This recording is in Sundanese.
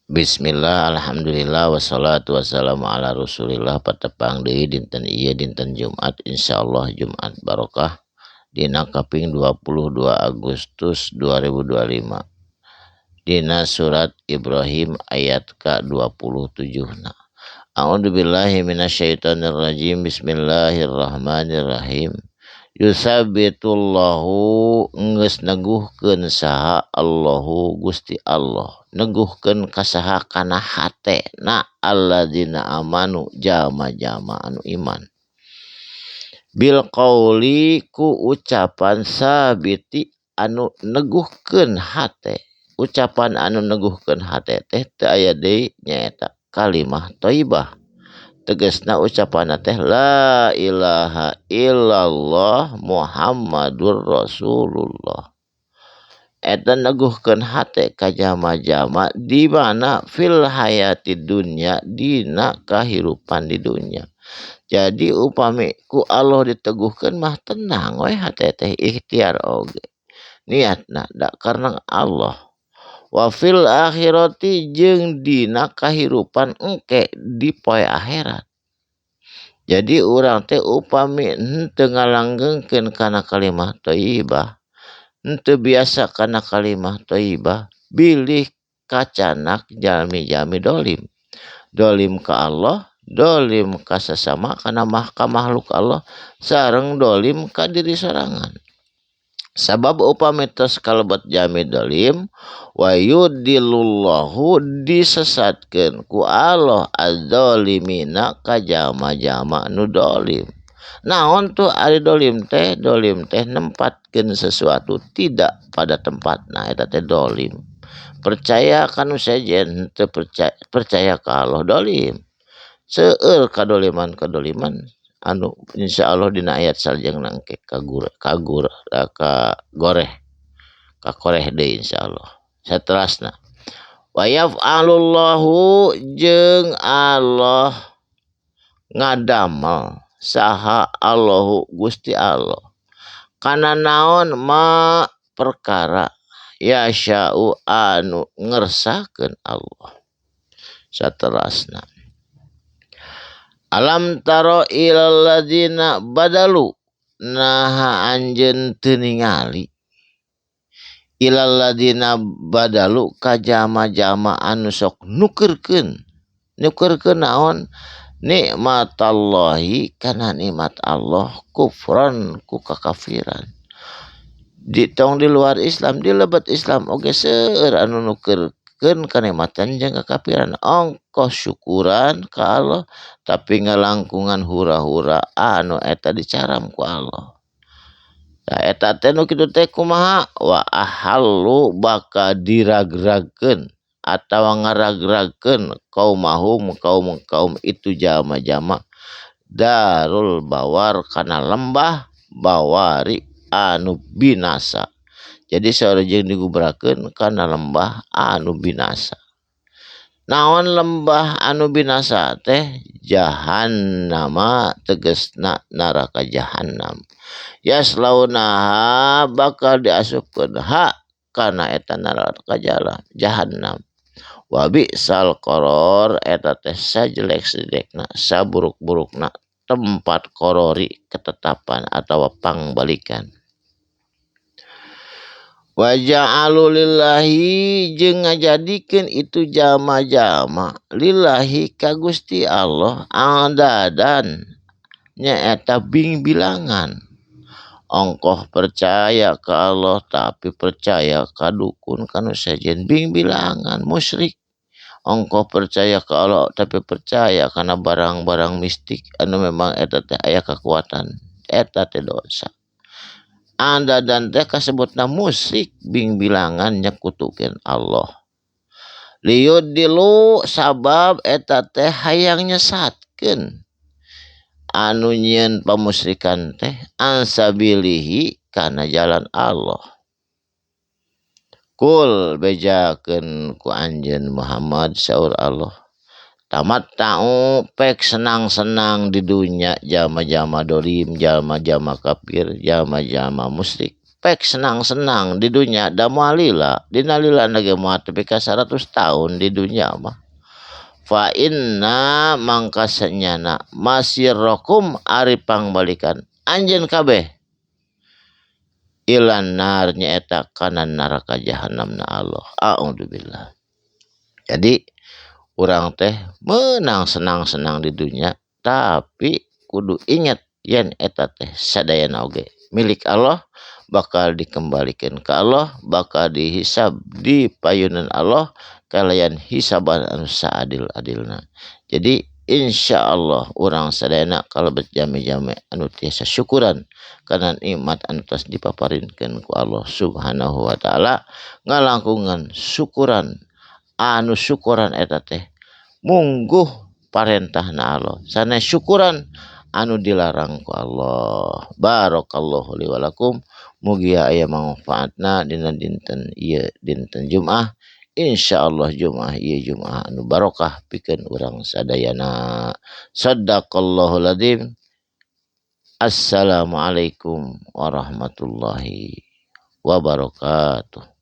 Bismillah, alhamdulillah, wassalatu wassalamu ala rasulillah. Patepang deui dinten ieu, dinten Jumat, insyaallah Jumat barokah, dina kaping 22 Agustus 2025, dina surat Ibrahim ayat ka-27 na. A'udzubillahi minasyaitonirrajim. Bismillahirrahmanirrahim. Yusabbitullahu, geus neguhkeun saha Allahu Gusti Allah, neguhkeun ka saha? Kana hatena alladzina amanu, jalma-jalma anu iman, bil qauli, ku ucapan, sabiti, anu neguhkeun hate. Ucapan anu neguhkeun hate teh teu aya deui, nyaeta kalimah thayyibah. Tegasna ucapan teh la ilaha illallah Muhammadur Rasulullah. Eta neguhkeun hate ka jalma-jalma. Di mana? Fil hayati dunya, dina kahirupan di dunya. Jadi upami ku Allah diteguhkeun mah tenang we hate teh, ikhtiar oge niatna da karena Allah. Wa fil akhirati, jeung dina kahirupan engke di poe akhirat. Jadi urang teh upami henteu ngalanggengkeun kana kalimah thayyibah, henteu biasa kana kalimah thayyibah, bilih kacanak jalmi-jalmi dolim, dolim ka Allah, dolim ka sasama, kana mah ka makhluk Allah, sareng dolim ka diri sorangan. Sabab upami tos kalebet jalmi dolim, wa yudilullahu, disesatkeun ku Allah, azzalimina, ka jalma-jalma nu dolim. Naon tuh ari dolim teh? Dolim teh nempatkeun sesuatu tidak pada tempatna, eta teh dolim. Percaya kanu sejen, henteu percaya, percaya ka Allah, dolim. Seueur kadoliman kadoliman anu insyaallah dina ayat salajengna engke kagur kagur ka goreh kakoreh deui insyaallah. Saterasna, wa yaf'alullahu, jeung Allah ngadamel saha Allahu Gusti Allah kana naon, ma, perkara, yasya'u, anu ngersakeun Allah. Saterasna, alam taro ilal ladzina badalu, naha anjeun teu ningali, ilal ladzina badalu, ka jalma-jalma anu sok nukerkeun. Nukerkeun naon? Nikmatallahi, kana nikmat Allah, kufran, ku kakafiran. Di tong di luar Islam, di lebet Islam oge seueur anu nukerkeun kanikmatan jeung kakafiran. Ongkoh syukuran ka Allah, tapi ngalangkungan hura-hura anu eta dicaram ku Allah. Nah, eta teh nu kitu teh kumaha? Wa ahallu, bakal diragragkeun atawa ngaragragkeun, kaumahum, kaum kaum itu jalma-jalma, darul bawar, kana lembah bawari anu binasa. Jadi saur jeung digubrakeun kana lembah anu binasa. Naon lembah anu binasa teh? Jahannama, tegesna neraka jahannam. Yaslaunaha, bakal diasupkeun ha kana eta neraka jahannam. Wa bi'sal qaror, eta teh sajelek-jelekna, saburuk-burukna tempat korori, ketetapan atau pangbalikan. Wa ja'alu lillahi, jeung ngajadikeun itu jalma-jalma, lillahi, ka Gusti Allah, andadan, nyaeta bing bilangan. Ongkoh percaya ka Allah tapi percaya ka dukun, kanu sejen, bing bilangan musyrik. Ongkoh percaya ka Allah tapi percaya kana barang-barang mistik anu memang eta teh aya kekuatan, eta teh dosa. Andadan teh kasebutna musyrik, bing bilangan nyekutukeun Allah. Liyudillu, sabab eta teh hayang nyesatkeun anu nyieun pamusyrikan teh, ansabilihi, kana jalan Allah. Kul, bejakeun ku anjeun Muhammad, saur Allah, tamatta'u, pek senang-senang di dunya, jalma-jalma dolim, jalma-jalma kafir, jalma-jalma musyrik. Pek senang-senang di dunya da moal lila, dina lila na ge moal tepi ka 100 tahun di dunya mah. Fa inna mangka sanyana masirakum ari pangbalikan anjeun kabeh ilan nar nyaeta kana neraka jahanamna Allah. A'udzubillah. Jadi urang teh meunang senang-senang di dunya tapi kudu ingat yen eta teh sadayana oge milik Allah, bakal dikembalikan ke Allah, bakal dihisab di payunan Allah kalayan hisaban anu saadil-adilna. Jadi insyaallah urang sadayana kalebet jame-jame anu tiasa syukuran kana nikmat anu tos dipaparinkeun ku Allah Subhanahu wa taala, ngalangkungan syukuran anu syukuran eta teh mungguh parentahna Allah, sanes syukuran anu dilarang ku Allah. Barakallahu li wa lakum, mugia aya manfaatna dina dinten ieu dinten Jumat. Insyaallah Jumat ieu Jumat anu barokah pikeun urang sadayana. Sadaqallahul adzim. Assalamualaikum warahmatullahi wabarakatuh.